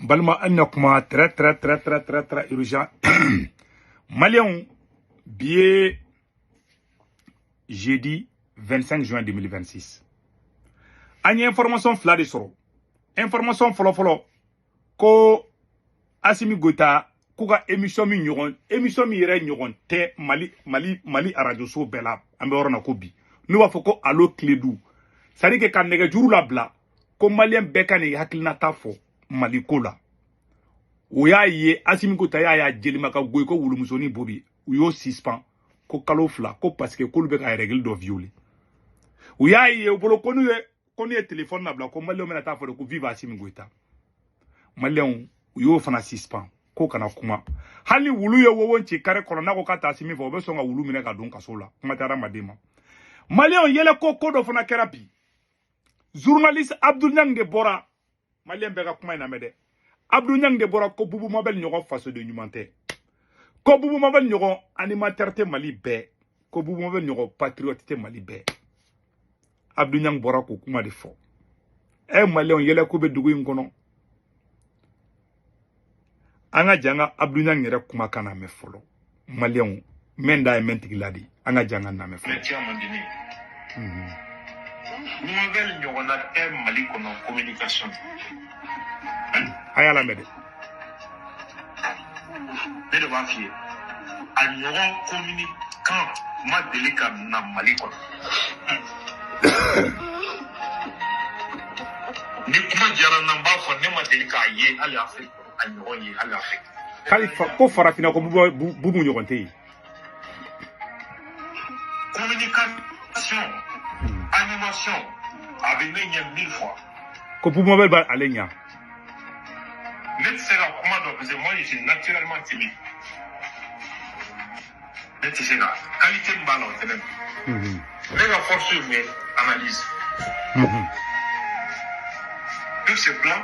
Balima, an na kuma très très très très très très urgent. Maliyɛnw, bi ye jeudi 25 juin 2026. An ye information fila de sɔrɔ. Information fɔlɔ-fɔlɔ ko Assimi Goïta k'u ka émission min ɲɔgɔn, émission min yɛrɛ ɲɔgɔn tɛ Mali arajo so bɛɛ la, an bɛ yɔrɔ na ko bi, n'u b'a fɔ ko Allo Kledu, c'est à dire que ka nɛgɛjuru labila ko maliyɛn bɛɛ ka n'i hakilinata fɔ Mali ko la. O y'a ye Assimi Goïta y'a ye jelima ka goyi ko wulumusonin Bobi, u y'o suspend ko kalo 2, ko parce que k'olu bɛ ka règle dɔ violer. U y'a ye u bolo ko n'u ye téléphone labila ko maliyɛnw bɛna taa fɔ de ko vive Assimi Goïta. Maliyɛnw, u y'o fana suspend ko kana kuma. Hali ni wulu ye wowon ci kare kɔnɔ, n'a ko k'a tɛ Assimi fɛ, o bɛ sɔn ka wulu minɛ ka don kaso la. Kuma tɛ hadamaden ma. Maliyɛnw, yɛlɛ ko dɔ fana kɛra bi. Journaliste Abdou Niang de bɔra. Maliyɛn bɛɛ ka kuma in lamɛn dɛ. Abdou Niang de bɔra ko Boubou Mabel ɲɔgɔn fasoden ɲuman tɛ, ko Boubou Mabel ɲɔgɔn animateur tɛ Mali bɛɛ, ko Boubou Mabel ɲɔgɔn patriote tɛ Mali bɛɛ. Abdou Niang bɔra k'o kuma de fɔ. Ɛ, maliyɛnw, yɛlɛ ko bɛ dugu in kɔnɔ. An ka jan ka Abdou Niang yɛrɛ kumakan lamɛn fɔlɔ. Maliyɛnw, mɛn da ye mɛn tigi la de. An ka jan ka lamɛn fɔlɔ. Métier man di ne ye. Mabel ɲɔgɔnna tɛ Mali kɔnɔ communication. A y'a lamɛn dɛ. Ne de b'a f'i ye, a ɲɔgɔn communicant ma deli ka na Mali kɔnɔ. Ni kuma diyara n na, n b'a fɔ ne ma deli k'a ye hali Afiriki kɔnɔ, a ɲɔgɔn ye hali Afiriki. K'ale ko farafinna ko Boubou ɲɔgɔn tɛ yen. Communication, animation, a bɛ ne ɲɛ mille fois. Ko Boubou Mabel b'a ale ɲa. Ne tɛ se ka kuma dɔn parce que moi, je suis naturellement timide. Ne tɛ se ka qualité min b'a la, o tɛ ne na. Ne ka force ye mun ye? Analyse. Sur ce plan,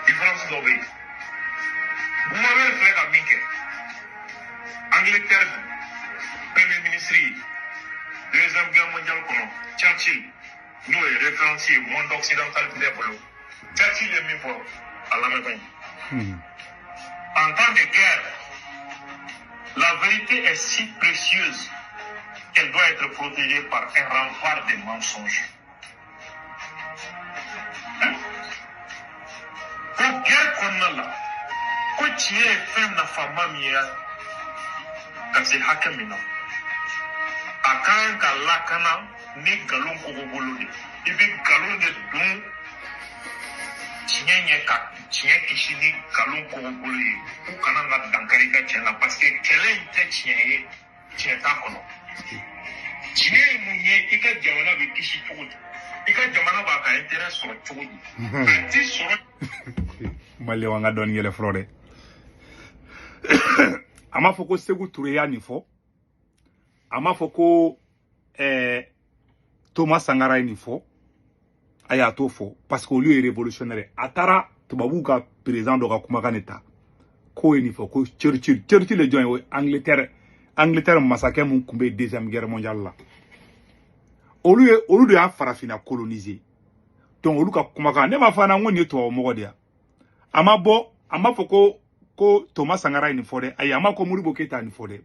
différence dɔ bɛ yen. Mabel filɛ ka min kɛ, Angleterre premier ministre ye deuxième guerre mondiale kɔnɔ, Churchill, n'o ye référence ye monde occidental bɛɛ bolo, Churchill ye min fɔ, a lamɛn ka ɲi. En temps de guerre, la vérité est si précieuse qu'elle doit être protégée par un rempart de mensonges. Hein? Ko guerre kɔnɔna la, ko tiɲɛ ye fɛn nafama min ye ka se hakɛ min na, a ka kan ka lakana ni nkalon kɔgɔbolo de. I bɛ nkalon de don tiɲɛ ɲɛ ka tiɲɛ kisi ni nkalon kɔgɔbolo ye, u kana na dankari i ka tiɲɛ na, parce que kɛlɛ in tɛ tiɲɛ ye, tiɲɛ t'a kɔnɔ. Tiɲɛ ye mun ye? I ka jamana bɛ kisi cogo di? I ka jamana b'a ka intérêt sɔrɔ cogo di? A ti sɔrɔ. Maliyɛnw, an ka dɔɔni yɛlɛ fɔlɔ dɛ. A m'a fɔ ko Sékou Touré y'a nin fɔ, a m'a fɔ ko Thomas Sankara ye nin fɔ. A y'a t'o fɔ parce que olu ye révolutionnaire ye. A taara tubabuw ka président dɔ ka kumakan de ta k'o ye nin fɔ, ko Churchill. Churchill ye jɔn ye? O ye Angleterre masakɛ mun tun bɛ deuxième guerre mondiale la. Olu ye, olu de y'a farafinna coloniser. Donc olu ka kumakan, ne m'a fɔ an na ko nin ye tubabu mɔgɔ de ye. A ma bɔ, a ma fɔ ko Thomas Sankara ye nin fɔ dɛ. Ayi, a ma ko Modibo Keyita ye nin fɔ dɛ.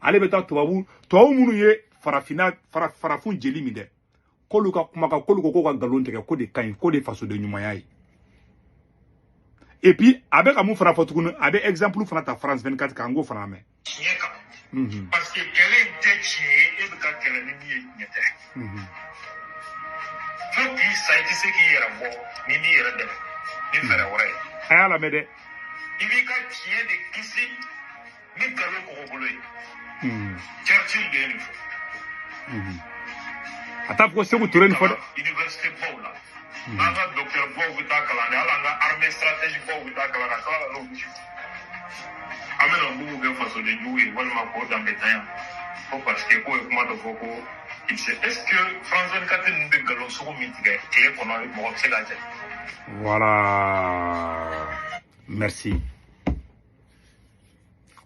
Ale bɛ taa tubabu minnu ye farafinna farafin jeli min dɛ, k'olu ka kumakan, k'olu ko k'u ka nkalon tigɛ, ko de ka ɲi, k'o de ye fasoden ɲumanya ye. Et puis a bɛ ka mun fana fɔ tuguni? A bɛ exemple fana ta France 24 kan, n k'o fana mɛn. Tiɲɛ kan. Parce que kɛlɛ in tɛ tiɲɛ ye, e bɛ ka kɛlɛ ni min ye, tiɲɛ tɛ. Fo k'i sa, i tɛ se k'i yɛrɛ bɔ ni m'i yɛrɛ dɛmɛ ni fɛɛrɛ wɛrɛ ye. A y'a lamɛn dɛ. I b'i ka tiɲɛ de kisi ni nkalon kɔgɔbolo ye. Churchill de ye nin fɔ. A t'a fɔ ko Sékou Touré nin fɔ dɛ. Université baw la, n'an ka docteur baw bɛ taa kalan de, hali an ka armée stratégie baw bɛ taa kalan ka tila ka n'o gosi. An bɛna Boubou kɛ fasoden jugu ye walima k'o danbe tanya ko parce que k'o ye kuma dɔ fɔ ko il sait. Est ce que France 24 ninnu bɛ nkalon sugu min tigɛ tile kɔnɔ, mɔgɔ bɛ se k'a jate? Voilà, merci.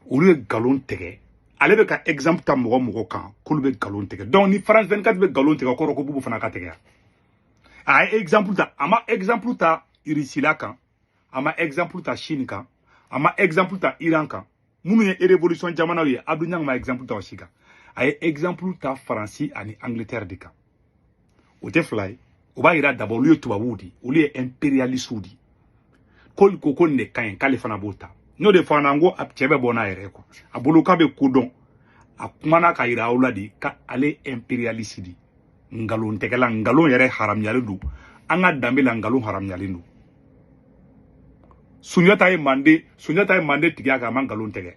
Olu ye nkalon tigɛ. Ale bɛ ka exemple ta mɔgɔ mɔgɔ kan k'olu bɛ nkalon tigɛ. Donc ni France 24 bɛ nkalon tigɛ, o kɔrɔ ko Boubou fana ka tigɛ. A ye exemple ta, a ma exemple ta Irisila kan. A ma exemple ta Chine kan, a ma exemple ta Iran kan, minnu ye révolution jamanaw ye. Abdou Niang ma exemple ta o si kan. A ye exemple ta Faransi ani Angleterre de kan. O tɛ fila ye. O b'a yira d'abord olu ye tubabuw de ye, olu ye impérialistes de ye. K'olu ko ko nin de ka ɲi, k'ale fana b'o ta. N'o de fɔ an na, n ko cɛ bɛ bɔ n'a yɛrɛ ye quoi. A bolo k'a bɛ ko dɔn. A kumana ka yira aw la de k'ale impérialiste de ye. Nkalontigɛla, nkalon yɛrɛ haramuyalen don an ka danbe la, nkalon haramuyalen don. Sunjata ye Mande, Sunjata ye Mande tigiya kan, a ma nkalon tigɛ.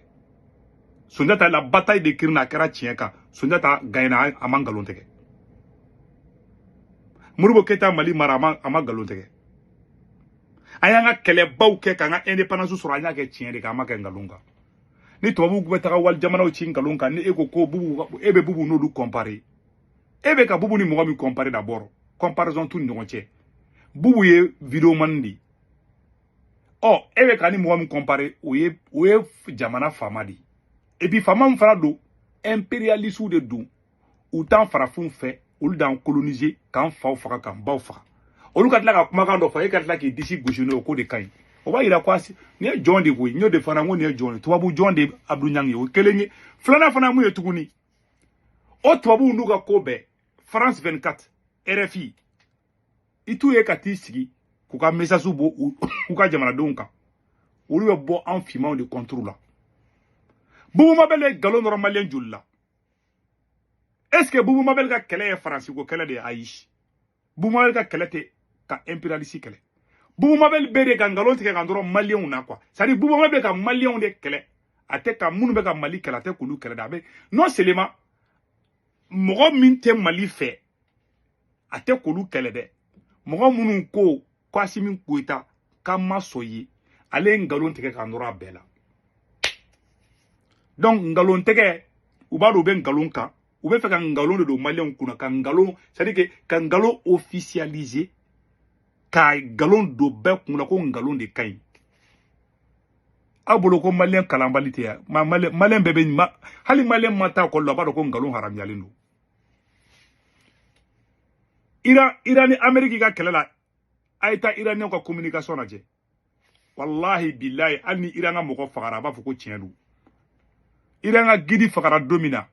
Sunjata, la bataille de Kirina, a kɛra tiɲɛ kan. Sunjata gagnera, a ma nkalon tigɛ. Modibo Keyita Mali mara, a ma nkalon tigɛ. An y'an ka kɛlɛbaw kɛ k'an ka indépendance sɔrɔ, an y'a kɛ tiɲɛ de kan, an ma kɛ nkalon kan. Ni tubabuw bɛ taga wali jamanaw ci nkalon kan, ni e ko ko Bubu, e bɛ Bubu n'olu comparer, e bɛ ka Bubu ni mɔgɔ min comparer, d'abord comparaison t'u ni ɲɔgɔn cɛ. Bubu ye vidéoman de ye. Ɔ, e bɛ ka ni mɔgɔ min comparer, o ye jamana faama de ye. Et puis faama min fana don, impérialistes de don. U t'an farafinw fɛ, olu d'an coloniser, k'an faw faga, k'an baw faga. Olu ka tila ka kumakan dɔ fɔ, e ka tila k'i disi gosi n'o ye k'o de ka ɲi. O b'a yira ko nin ye jɔn de koyi. N y'o de fana, n ko nin ye jɔn ye, tubabu jɔn de Abdou Niang ye. O kelen ye. Filanan fana mun ye tuguni? O tubabuw n'u ka ko bɛɛ, France 24, RFI, i t'u ye ka t'i sigi k'u ka message bɔ u ka jamanadenw kan. Olu bɛ bɔ an finmanw de contre la. Bubu Mabel ye nkalon dɔrɔn maliyɛn joli la? Est ce que Bubu Mabel ka kɛlɛ ye Faransi ko kɛlɛ de ye? Ayi, Bubu Mabel ka kɛlɛ tɛ ka impérialiste kɛlɛ. Bubu Mabel bɛ de ka nkalon tigɛ ka dɔrɔn maliyɛnw na quoi. C'est à dire Bubu Mabel bɛ ka maliyɛnw de kɛlɛ, a tɛ ka minnu bɛ ka Mali kɛlɛ, a tɛ k'olu kɛlɛ dɛ. A bɛ non seulement mɔgɔ min tɛ Mali fɛ, a tɛ k'olu kɛlɛ dɛ. Mɔgɔ minnu ko ko Asimi Goyita k'an ma sɔn ye, ale ye nkalon tigɛ ka nɔrɔ a bɛɛ la. Donc nkalon tigɛ, u b'a dɔn u bɛ nkalon kan, u bɛ fɛ ka nkalon de don maliyɛnw kunna, ka nkalon, c'est à dire que ka nkalon officialiser, ka nkalon don bɛɛ kunna ko nkalon de ka ɲi. Aw bolo ko maliyɛn kalanbali tɛ yan? Maliyɛn bɛɛ bɛ ma, hali maliyɛn ma taa ekɔli la, a b'a dɔn ko nkalon haramuyalen don. Iran ni Amérique ka kɛlɛ la, a ye taa Iraniyɛnw ka communication lajɛ. Wallahi billahi, hali ni Iran ka mɔgɔ fagara, a b'a fɔ ko tiɲɛ don. Iran ka guide fagara don min na,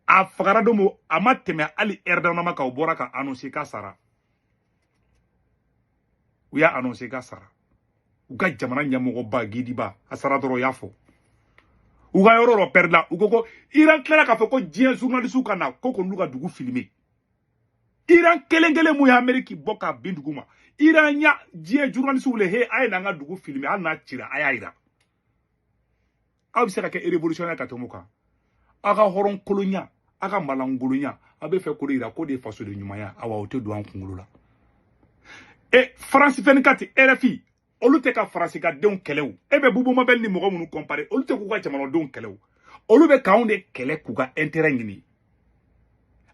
a fagara don min, a ma tɛmɛ hali heure dama kan, u bɔra ka annoncer k'a sara. U y'a annoncer k'a sara. U ka jamana ɲɛmɔgɔba, guideba, a sara dɔrɔn, u y'a fɔ. U ka yɔrɔ dɔ pɛrɛla, u ko ko Iran tilara k'a fɔ ko diɲɛ journaliste ka na ko k'olu ka dugu filmer. Iran kelen kelen mun ye Amérique bɔ ka bin dugu ma, Iran ya diɲɛ journaliste wele: "He, a ye n'an ka dugu filmer, hali n'a cira, a y'a yira." Aw bɛ se ka kɛ révolutionnaire ka tɛmɛ o kan? Aw ka hɔrɔn kolonya, aw ka malangolonya, aw bɛ fɛ k'o de yira k'o de ye fasoden ɲumanya. Awa, o tɛ don an kunkolo la. E France 24, RFI, olu tɛ ka Faransi ka denw kɛlɛ. O e bɛ Bubu Mabel ni mɔgɔ minnu comparer, olu tɛ k'u ka jamanadenw kɛlɛ. O olu bɛ k'anw de kɛlɛ k'u ka intérêt ɲini.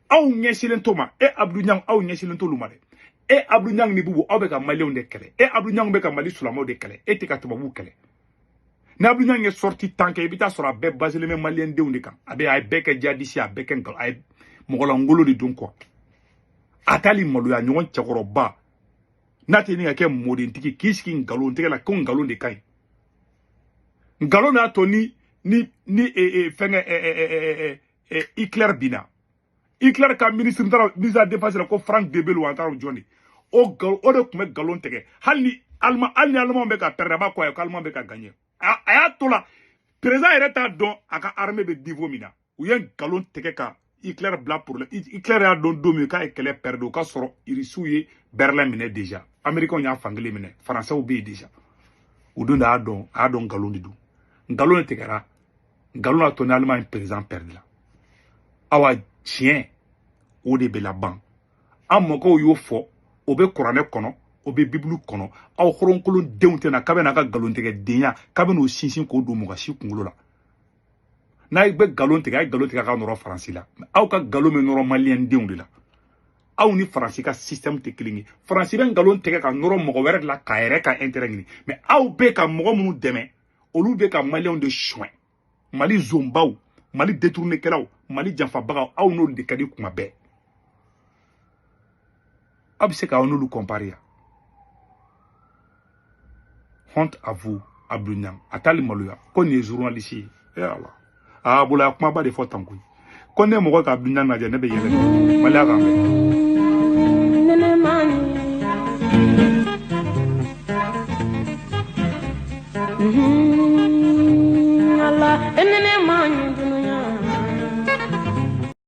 Aw ɲɛsinnen t'o ma. E Abdou Niang, aw ɲɛsinnen t'olu ma dɛ. E Abdou Niang ni Bubu, aw bɛ ka maliyɛnw de kɛlɛ. E Abdou Niang bɛ ka Mali silamɛw de kɛlɛ, e tɛ ka tubabuw kɛlɛ. Ni Abdou Niang ye sortie tan kɛ, i bɛ taa sɔrɔ a bɛɛ baselen bɛ maliyɛn denw de kan. A bɛ a ye bɛɛ kɛ jihadiste, a bɛɛ kɛ nkalon, a ye mɔgɔlankolon de don quoi. A t'ali maloya ɲɔgɔn cɛkɔrɔba n'a tɛ ɲini ka kɛ mɔdentigi k'i sigi nkalon tigɛ la ko nkalon de ka ɲi. Nkalon y'a to ni fɛnkɛ Hitler binna. Hitler ka ministre taara ministre de la défense la ko Frank Debel, wa an taara jɔn de o o de tun bɛ nkalon tigɛ. Hali ni Allemand, hali ni Allemand bɛ ka perdre, a b'a fɔ a ye ko Allemand bɛ ka gagner. A y'a to la, président yɛrɛ t'a dɔn a ka armée bɛ niveau min na. U ye nkalon tigɛ ka Hitler bila problème. Hitler y'a dɔn don min k'a ye kɛlɛ perdre, o ka sɔrɔ Irisiw ye Berlin minɛ déjà, Américains y'a fankelen minɛ, Français bɛ yen déjà. O don de y'a dɔn, a y'a dɔn nkalon de don. Nkalon de tigɛra, nkalon y'a to ni Allemagne président perdre la. Awa, tiɲɛ o de bɛ laban. An mɔgɔw y'o fɔ, o bɛ kuranɛ kɔnɔ, o bɛ bibulu kɔnɔ. Aw hɔrɔnkolon denw tɛna k'a bɛ n'a ka nkalontigɛ denya, k'a bɛ n'o sinsin k'o don mɔgɔ si kunkolo la. N'a bɛ nkalon tigɛ, a ye nkalon tigɛ a ka nɔrɔ Faransi la. Aw ka nkalon bɛ nɔrɔ maliyɛn denw de la. Aw ni Faransi ka système tɛ kelen ye. Faransi bɛ nkalon tigɛ ka nɔrɔ mɔgɔ wɛrɛ de la k'a yɛrɛ ka intérêt ɲini, mais aw bɛ ka mɔgɔ minnu dɛmɛ, olu bɛ ka maliyɛnw de suɲɛ. Mali zonbaw, Mali détournékɛlaw, Mali janfabagaw, aw n'olu de ka di kuma bɛɛ. Aw bɛ se k'aw n'olu comparer yan? Honte à vous, Abdou Niang. A t'ale maloya ko nin ye journaliste ye. Eh Ala, aa bolo a kumaba de fɔ tan koyi. Ko ne mɔgɔ ka Abdou Niang lajɛ, ne bɛ yɛlɛ de. Maliya k'an bɛn. Allah enene man.